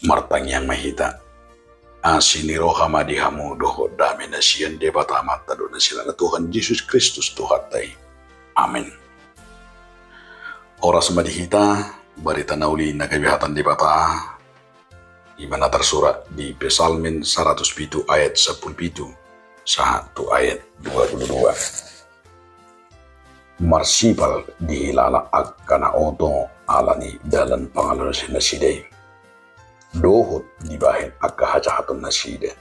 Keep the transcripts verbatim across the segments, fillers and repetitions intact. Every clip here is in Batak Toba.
Martangiang ma hita. Asi ni roha ma di hamu dohot dame na sian Debata Amanta dohot na sian Anakna Tuhan Jesus Kristus Tuhanta i. Amen. Horas ma di hita, barita na uli na gabe hata ni Debata, i ma na tarsurat di Psalmen saratus pitu ayat sampulu pitu sahat tu ayat dua pulu dua. Marsipal dihilala angka na oto ala ni dalan pangalaosion nasida i, dohot dibahen angka hajahaton nasida.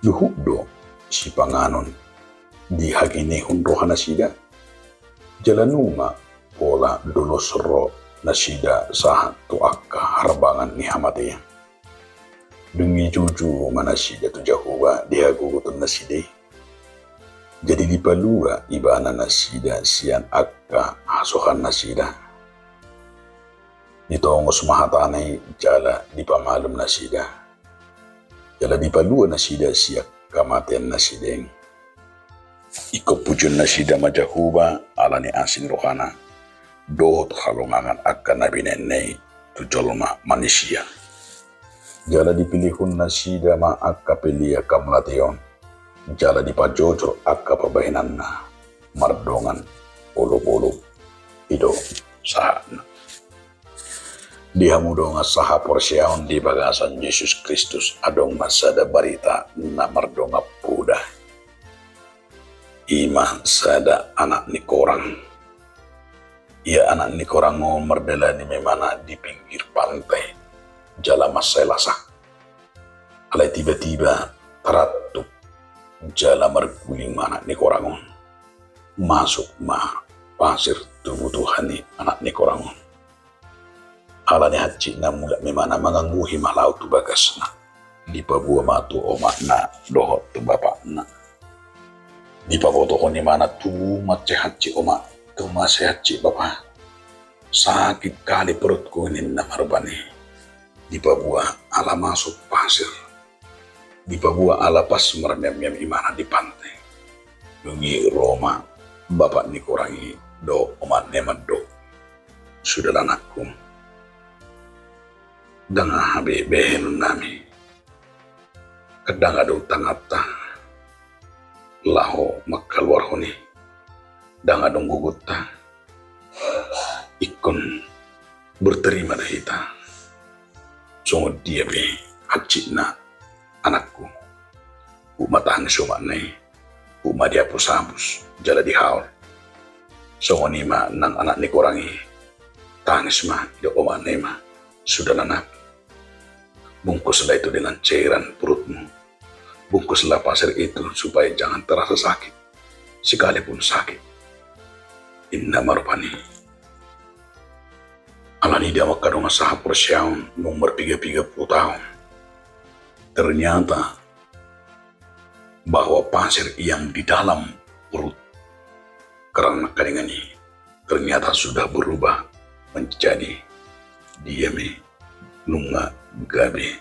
Luhut do sipanganon di haginehon roha nasida. Jala nunga pola dolus ro nasida sahat tu angka harbangan ni hamatean. Dung i juju ma nasida tu Jahowa di hagogoton nasida i. Jadi dipalua ibana nasida sian angka hasohan nasida. Ditongos ma hatana i jala dipamalum nasida. Jala dipalua nasida sian hamatean nasida i. Ingkon pujion nasida ma Jahowa ala ni asi ni rohana, dohot halongangan angka na binahenna i tu jolma manisia. Jala dipilihon nasida ma angka pelean hamauliateon, jala dipajojor angka pambahenanna mardongan olopolop. I do sahatna. Di hamu dongan sahaporseaon di bagasan Jesus Kristus, adong ma sada barita na mardongan poda. I ma sada anak ni korang. Ia anak ni korang on mardalani ma imana di pinggir pantai, jala mansai las. Alai tiba-tiba tarantuk jala marguling ma anak ni korang on. Masuk ma pasir tu butuha ni anak ni korang on. Ala ni hansit na mulak ma imana mangangguhi ma laho tu bagasna. Dipaboa ma tu omakna dohot tu bapakna. Dipabotohon imana, tung mansai hansit omak, tung mansai hansit bapa. Sakit hali perutku ninna ma rupani. Dipaboa ala masuk pasir. Dipaboa ala pas marmiam-miam imana di pantai. Dung i ro ma bapak ni korang i dohot omakna i mandok, sudahlah anakku. Ndang aha be bahenon nami. Ndang adong tanganta laho mangkaluarhon i. Ndang adong gogonta. Ingkon berterima do hita. Songon dia pe hansitna anakku. Huhut ma tangis omakna i. Huhut ma dihapus-hapus jala dihaol. Songon i ma nang anak ni korang i. Tangis ma, didok omakna i ma, sudahlah nak. Bungkuslah itu dengan cairan perutmu. Bungkuslah pasir itu supaya jangan terasa sakit, sekalipun sakit, ninna ma rupani. Alani i, di hamu angka dongan sahaporseaon, nunga marpiga-piga pulu taon, ternyata bahwa pasir yang di dalam perut kerang nangkaningan i ternyata sudah berubah menjadi, dia ma i, nunga gabe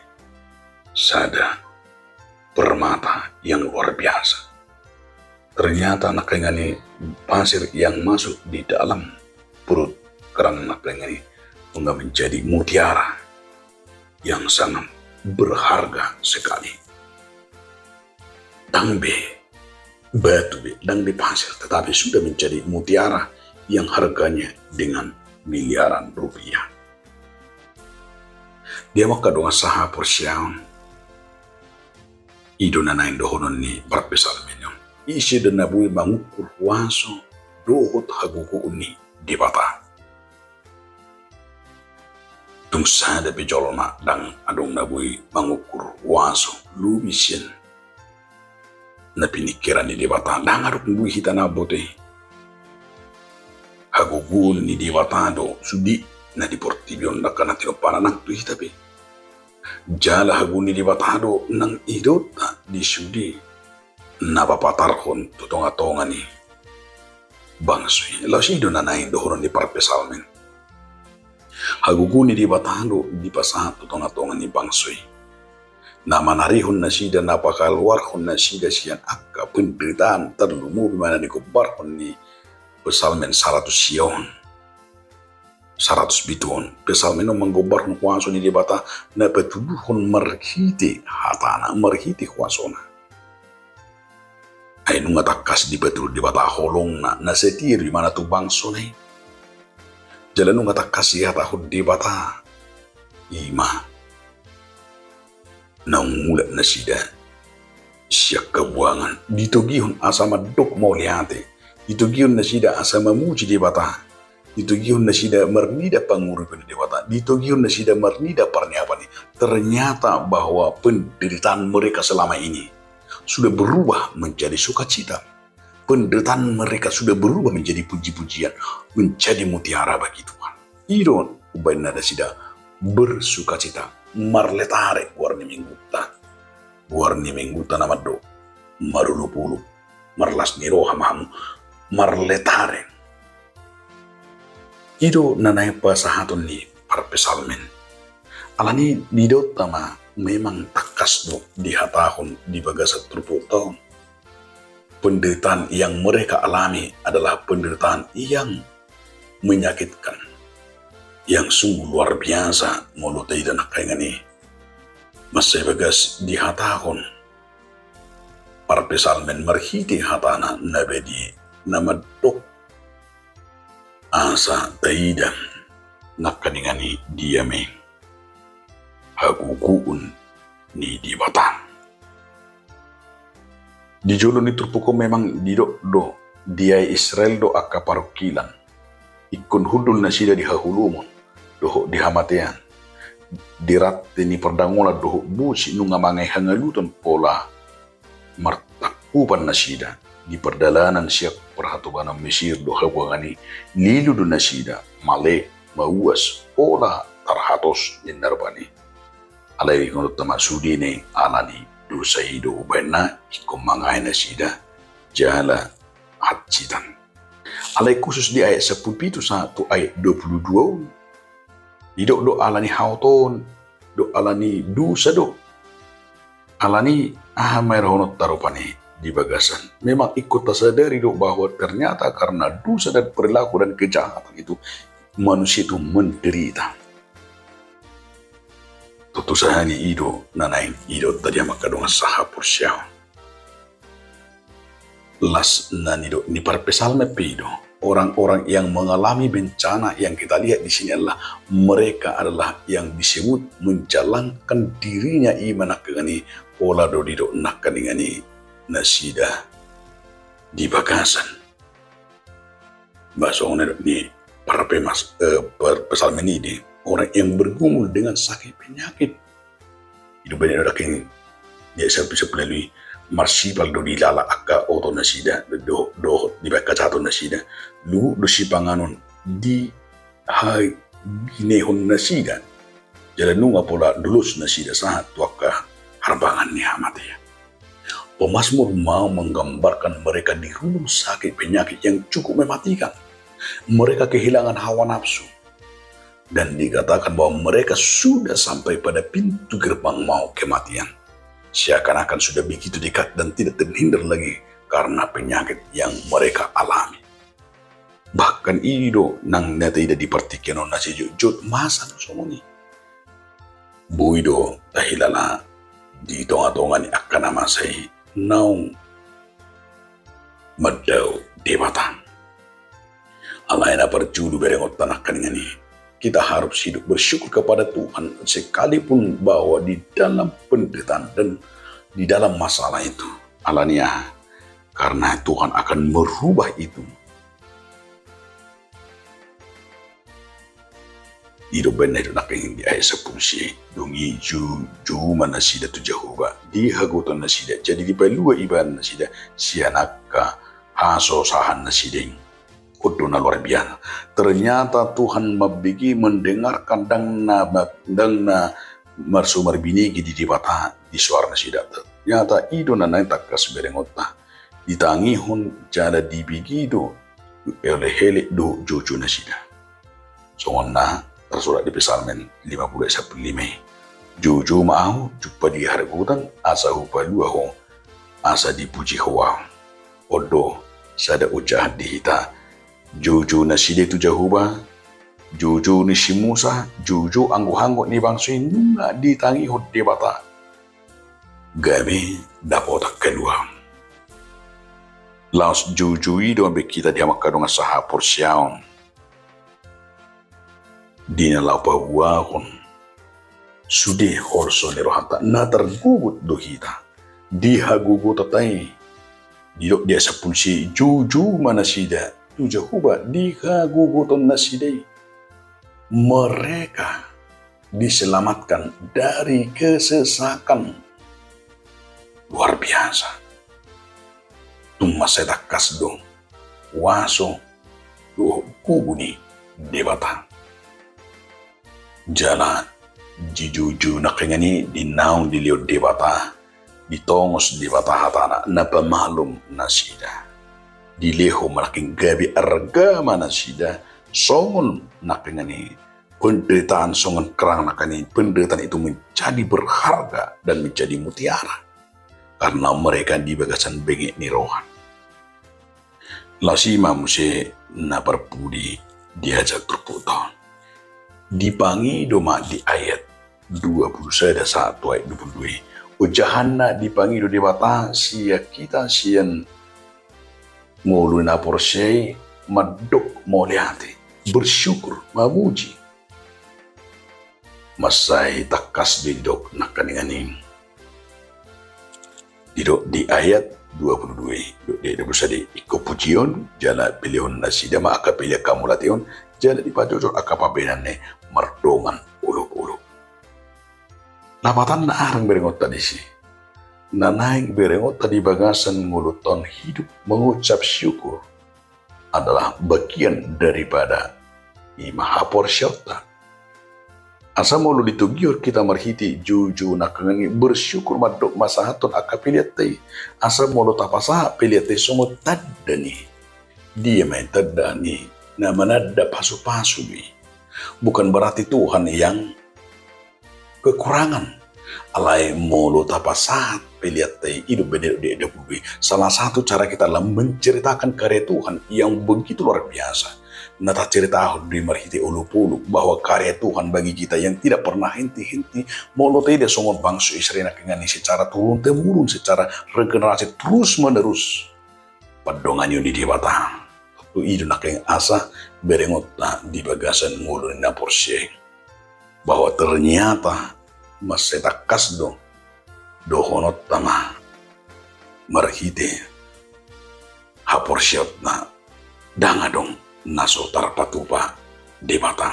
sada permata yang luar biasa. Ternyata nangkaningan i, pasir yang masuk di dalam perut kerang nangkaningan i nunga menjadi mutiara yang sangat berharga sekali. Ndang be batu be, ndang be pasir, tetapi sudah menjadi mutiara yang harganya dengan miliaran rupiah. Di hamu angka dongan sahaporseaon, i do na naeng dohonon ni parpsalmen on. Ise do na boi mangukur huaso dohot hagogoon ni Debata? Tung sada pe jolma ndang adong na boi mangukur huaso lobi sian na piningkiran ni Debata, ndang adong boi hita na boto i. Hagogoon ni Debata do sude na di portibi on, nangkin na tinompana nang tu hita pe. Jala hagogoon ni Debata do nang idaonta di sude na papatarhon tu tonga-tonga ni bangso i. Laos i do na naeng dohonon ni parpsalmen. Hagogoon ni Debata do dipasahat tu tonga-tonga ni bangso i, na manarihon nasida, na pakaluarhon nasida sian angka penderitaan, tarlumobi ma na nigombarhon ni Psalmen saratus sia on. saratus pitu on. Psalmen on manggombarhon huaso ni Debata na patuduhon marhite hatana, marhite huasona. Ai nunga tangkas dipatudu Debata holongna na setia do ibana tu bangsona i. Jala nunga tangkas dihatahon Debata, ima naung mulak nasida sian habuangan, ditogihon asa mandok mauliate, ditogihon nasida asa mamuji Debata, ditogihon nasida marnida panguripan ni Debata, ditogihon nasida marnida parniapan i. Ternyata bahwa penderitaan mereka selama ini sudah berubah menjadi sukacita. Penderitaan mereka sudah berubah menjadi puji-pujian, menjadi mutiara bagi Tuhan. I do umbahen na nasida bersukacita, marletare goar ni minggunta. Goar ni minggunta na mandok marolopolop, marlas ni roha ma hamu, marletare. I do na naeng pasahaton ni parpsalmen. Alani i didaonta ma memang tangkas do dihatahon di bagasan turpukta on. Penderitaan yang mereka alami adalah penderitaan yang menyakitkan, yang sungguh luar biasa molo taida nangkaningan i. Mansai bagas dihatahon parpsalmen marhite hatana na badia na mandok asa taida nangkaningan i dia ma i hagogoon ni Debata. Di jolo ni turpuk on memang didok do, diae Israel do angka parungkilan. Ingkon hundul nasida di haholomon dohot di hamatean, di rante ni pardangolan dohot bosi nunga mangae hangaluton pola martangkupan nasida. Di pardalanan sian parhatobanan Mesir do habuangan i, lilu do nasida, male, mauas, pola tarhatos ninna rupani. Alai ingkon do tama sude na i alani dosa i do umbahen na ingkon mangae nasida jala hansitan. Alai khusus di ayat sampulu pitu sahat tu ayat dua pulu dua on, didok do alani haotoon do, alani dosa do. Alani aha ma i dohononta rupani di bagasan? Memang ingkon tasadari do bahwa ternyata karena dosa dan perilaku dan kejahatan itu, manusia itu menderita. Tontu sahat i do na naeng didaonta di hamu angka dongan sahaporseaon. Las na nidok ni parpsalmen pe i do, orang-orang yang mengalami bencana yang kita lihat di sini adalah mereka adalah yang disebut menjalankan dirinya i ma nangkaningan i, pola do didok nangkaningan i nasida di bagasan. Bah songon na nidok ni parpemas, eh, parpsalmen i di, orang yang bergumul dengan sakit penyakit. I do umbahen na nidok nangkin di ayat sampulu, sampulu ualu i, marsipal do dilala angka oto nasida, do, dohot dibaen hajahaton nasida, luhut do sipanganon di haginehon nasida, jala nunga pola dolus nasida sahat tu angka harbangan ni hamatean. Pemazmur mau menggambarkan mereka dirundung sakit penyakit yang cukup mematikan. Mereka kehilangan hawa nafsu. Dan dikatakan bahwa mereka sudah sampai pada pintu gerbang maut kematian. Seakan-akan sudah begitu dekat dan tidak terhindar lagi karena penyakit yang mereka alami. Bahkan i do nang na taida di partingkian on na sijotjot masa do songon i. Boi do tahilala di tongatonga ni angka na masa i naung mandao Debata. Alai na parjolo berengonta nangkaningan i, kita harus hidup bersyukur kepada Tuhan sekalipun bahwa di dalam penderitaan dan di dalam masalah itu. Alani aha? Karena Tuhan akan merubah itu. I do umbahen na nidok nangkin di ayat sampulu sia i, dung i jou-, joujou ma nasida tu Jahowa di hagogoton nasida, jadi dipalua ibana nasida sian angka hasosahan nasida i. On do na luar biasa. Ternyata Tuhan mambege mendengarkan ndang na, ndang na marso marbinege di Debata di soara nasida. Ternyata i do na naeng tangkas berengonta. Ditangihon jala dibege do elek-elek dohot joujou nasida. Songon na tarsurat di Psalmen lima pulu ayat sampulu lima i. Joujou ma ahu, jumpa di hagogotan, asa hupalua ho, asa dipuji ho ahu. On do sada ojahan di hita. Joujou nasida tu Jahowa, Joujou ni si Musa, joujou anggo hanggo ni bangso i nunga ditangihon Debata. Gabe dapotan haluaon. Laos joujou i do be hita di hamu angka dongan sahaporseaon. Di na laho paboahon sude holso ni rohanta, na targogot do hita di hagogotanta i. Didok di ayat sampulu sia i, joujou ma nasida tu Jahowa di hagogoton nasida i. Mereka diselamatkan dari kesesakan. Luar biasa. Tung mansai tangkas do kuaso dohot gogo ni Debata. Jala di joujou nangkiningan i di naung dilehon Debata, ditongos Debata hatana na pamalum nasida. Dilehon ma nangkin gabe arga ma nasida, songon nangkiningan i penderitaan, songon kerang nangkiningan i penderitaan itu menjadi berharga dan menjadi mutiara. Karena mereka di bagasan benget ni roha. Laos i ma muse na parpudi di acara turpukta on. Dipangido ma di ayat dua pulu sada sahat tu ayat dua pulu dua i. Ojahanna dipangido Debata sian hita sian ngolu ni na porsea i mandok mauliate, bersyukur, mamuji. Mansai tangkas do didok nangkiningan i. Didok di ayat dua pulu dua i, didok di ayat dua pulu sada i, ingkon pujion, jala pelehon nasida ma angka pelean hamauliateon, jala dipajojor angka pambahenanna i mardongan olopolop. Lapatanna aha naeng berengonta disi? Na naeng berengonta di bagasan ngolunta on hidup mengucap syukur adalah bagian daripada i ma haporseaonta. Asa molo ditogihon hita marhite joujou nangkiningan i bersyukur mandok masahathon angka peleanta i. Asa molo tapasahat peleanta i songon tanda ni, dia ma i tanda ni na mananda pasupasu do i. Bukan berarti Tuhan yang kekurangan. Alai molo tapasahat peleanta i, i do umbahen didok di ayat dua pulu dua i, salah satu cara kita adalah menceritakan karya Tuhan yang begitu luar biasa. Na taceritahon do i marhite olopolop bahwa karya Tuhan bagi kita yang tidak pernah henti-henti, molo taida songon bangso Israel nangkiningan i secara turun-temurun, secara regenerasi terus-menerus. Pandonganion ni Debata. Tontu i do nangkin asa berengonta di bagasan ngolu ni na porsea i, bahwa ternyata mansai tangkas do dohononta ma marhite haporseaonta, ndang adong na so tarpatupa Debata.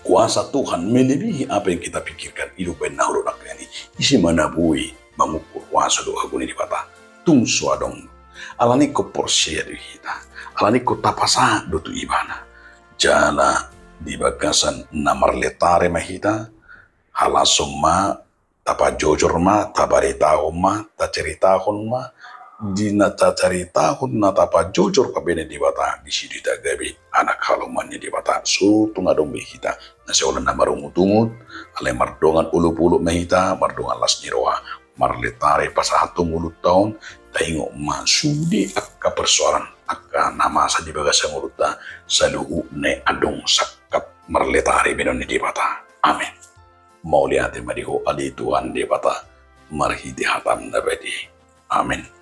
Kuasa Tuhan melebihi apa yang kita pikirkan. I do umbahen na hudok nangkiningan i, ise ma na boi mangukur kuasa dohot hagogoon ni Debata? Tung so adong. Alani i ingkon porsea do hita, alani i ingkon tapasahat do tu Ibana. Jala di bagasan na marletare ma hita, halashon ma, tapajojor ma, tabaritahon ma, taceritahon ma. Di na tacaritahon, na tapajojor pambahenan ni Debata, disi do hita gabe anak halomoan ni Debata. So tung adong be hita na sai holan na marungutungut, alai mardongan olopolop ma hita, mardongan las ni roha, marletare pasahathon ngolunta on. Taingot ma sude angka persoalan, angka na masa di bagasan ngolunta, saluhutna i adong sangkap marletare bahenon ni Debata. Amen. Mauliate ma di Ho ale Tuhan Debata, marhite hataM na badia i. Amen.